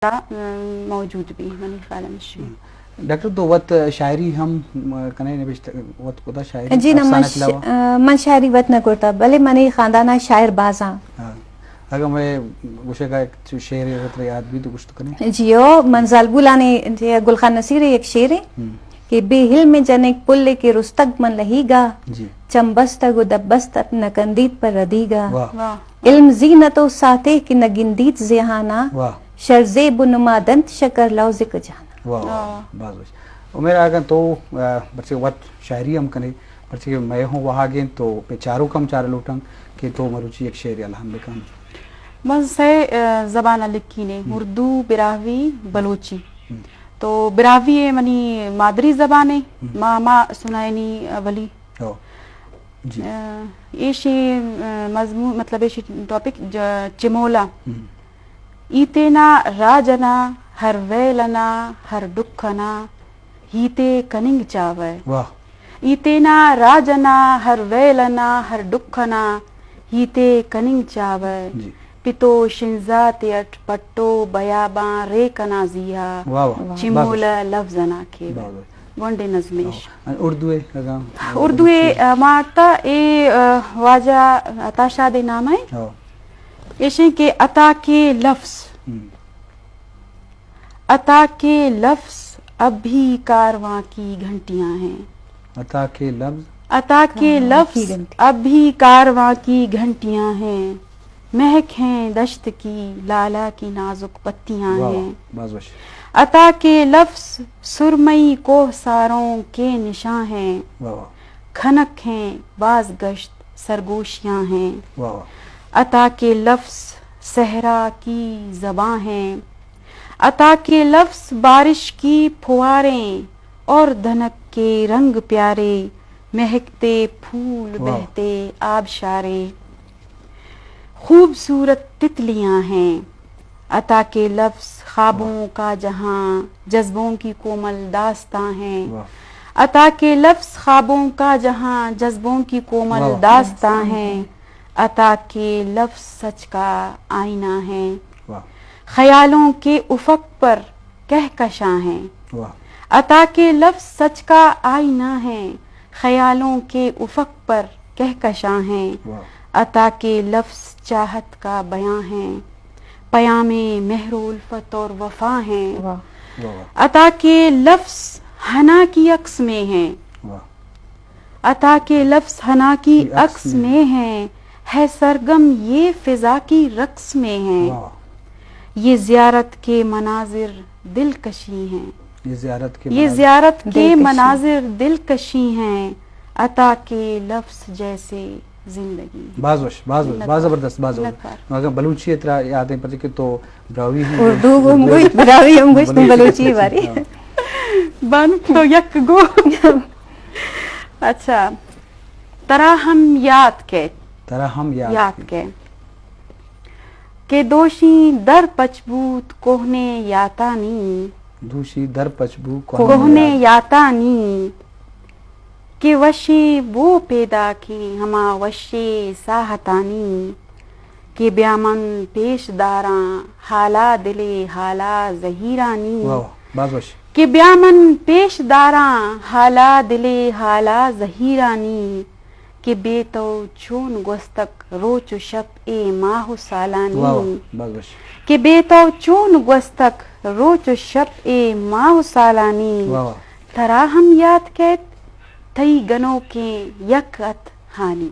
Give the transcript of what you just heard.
ء، م، موجود بی، منی خیال ہمیش۔ ڈاکٹر، تو وت شاعری ہم، م، کنے نبشتہ، وت کتا شاعری، جی نہ، من افسانہ ش-، تلاوت؟ ا، من شاعری وت نہ کرتا، بلے منی خاندان ء شاعر بازاں۔ ہاں۔ اگاں مئے گوشگ ء چو شعر اگر ترا یاد بی تو گوشت کنے۔ جی او، من زالبولانے، جی گل خان نصیر ء یک شعرے ہم۔ کہ بے علم جنک پلے کہ رستگ من لہیگا، جی۔ چم بستگ و دپ بستگ نہ کندیت پر ردیگا۔ واہ۔ واہ۔ علم زینت و ساتے کہ نہ گندیت زیہانا، واہ۔ شر زیب و نما دنت شکر لوزک جانا۔ واہ، واہ، واہ۔ باز وش۔ عمیر، اگاں تو، آ، پرچے وت شاعری ہم کنے، پرچے کہ مئے ہوں وہاگیں تو پہ چاروک ہم چار لوٹاں کہ تو مروچی یک شعر الہان بکن۔ من سئے، آ، زبان لکھینے، ہم۔ اردو، براہوی، بلوچی۔ ہم۔ تو براہوی ء منی مادری زبان ء، ہم۔ ما، ما سنائنی اولی۔ او۔ جی۔ آ، ایشی، آ، مضمون، مطلب ایشی ٹاپک ج-، چمولا۔ ہم۔ ای تینا راج انا ہر ویل انا ہر ڈکھ انا ہیتے کننگ چاوہ۔ واہ۔ ای تینا راج انا ہر ویل انا ہر ڈکھ انا ہیتے کننگ چاوہ۔ جی۔ پتو شنزاتے اٹ پٹو بیاباں ریک انا زیہا۔ واہ واہ۔ چمولہ باز وش۔ لفظ انا کیوہ۔ باز وش۔ گونڈیں نظمے اش۔ ہاں۔ اردو ء اگاں؟ اردو ء، آ، مارتا اے، آ، واجہ عطا شاد ء نام ء۔ ہاں۔ ایشیں کہ عطا کے لفظ۔ ہم۔ عطا کے لفظ اب بھی کارواں کی گھنٹیاں ہیں۔ عطا کے لفظ۔ عطا کے کارواں کی لفظ گھنٹی۔ اب بھی کارواں کی گھنٹیاں ہیں۔ مہک ہیں دشت کی، لالا کی نازک پتیاں واہ واہ، ہیں۔ باز وش۔ عطا کے لفظ سرمئی کوہ ساروں کے نشاں ہیں۔ واہ واہ۔ کھنک ہیں باز گشت سرگوشیاں ہیں۔ واہ واہ۔ عطا کے لفظ صحرا کی زباں ہیں۔ عطا کے لفظ بارش کی پھواریں اور دھنک کے رنگ پیارے، مہکتے پھول واہ۔ بہتے آبشارے۔ خوبصورت تتلیاں ہیں۔ عطا کے لفظ خوابوں واہ۔ کا جہاں، جذبوں کی کومل داستاں ہیں۔ واہ۔ عطا کے لفظ خوابوں کا جہاں، جذبوں کی کومل واہ۔ داستاں ہیں۔ عطا کے لفظ سچ کا آئینہ ہیں۔ واہ۔ خیالوں کے افق پر کہکشاں ہیں۔ واہ۔ عطا کے لفظ سچ کا آئینہ ہیں، خیالوں کے افق پر کہکشاں ہیں۔ واہ۔ عطا کے لفظ چاہت کا بیاں ہیں، پیام مہر و الفت اور وفا ہیں۔ واہ۔ واہ واہ۔ عطا کے لفظ حنا کی عکس میں ہیں۔ واہ۔ عطا کے لفظ حنا کی کی عکس عکس میں میں۔ ہیں، ہے سرگم یہ فضا کی رقص میں ہیں۔ واہ۔ یہ زیارت کے مناظر دلکشی ہیں۔ یہ زیارت کے یہ مناظر۔ زیارت کے دلکشی۔ مناظر دلکشی ہیں۔ عطا کے لفظ جیسے زندگی ہیں۔ باز وش، باز وش، منت باز وار۔ زبردست، باز منت زبردست۔ وار۔ مگر بلوچی ء ترا یاد ہیں، پرچہ کہ تو براہوئی ہم اردو گوشت، گوں گوشت، بلوچی بلوچی گوشت، باری۔ ہاں۔ بانک تو یک گو۔ اچھا۔ ترا ہم یات کیت۔ ترا ہم یات یات کیت۔ کیت۔ کہ دوشی در پچ بوت کوہنیں یاتانی۔ دوشی در پچ بوت کوہنیں کوہنیں یات۔ یاتانی۔ کہ وشیں بو پیداکیں ہما وشیں ساہتانی۔ کہ بیا من پیش داراں حالا دلے حالا زہیرانی۔ واہ واہ، باز وش۔ کہ بیا من پیش داراں حالا دلے حالا زہیرانی۔ کہ بے تو چون گوستک روچ و شپ اے ماہ و سالانی۔ واہ واہ، باز وش۔ کہ بے تو چون گوستک روچ و شپ اے ماہ و سالانی۔ واہ واہ۔ ترا ہم یات کیت تئی گنوکیں یک ات ہانی۔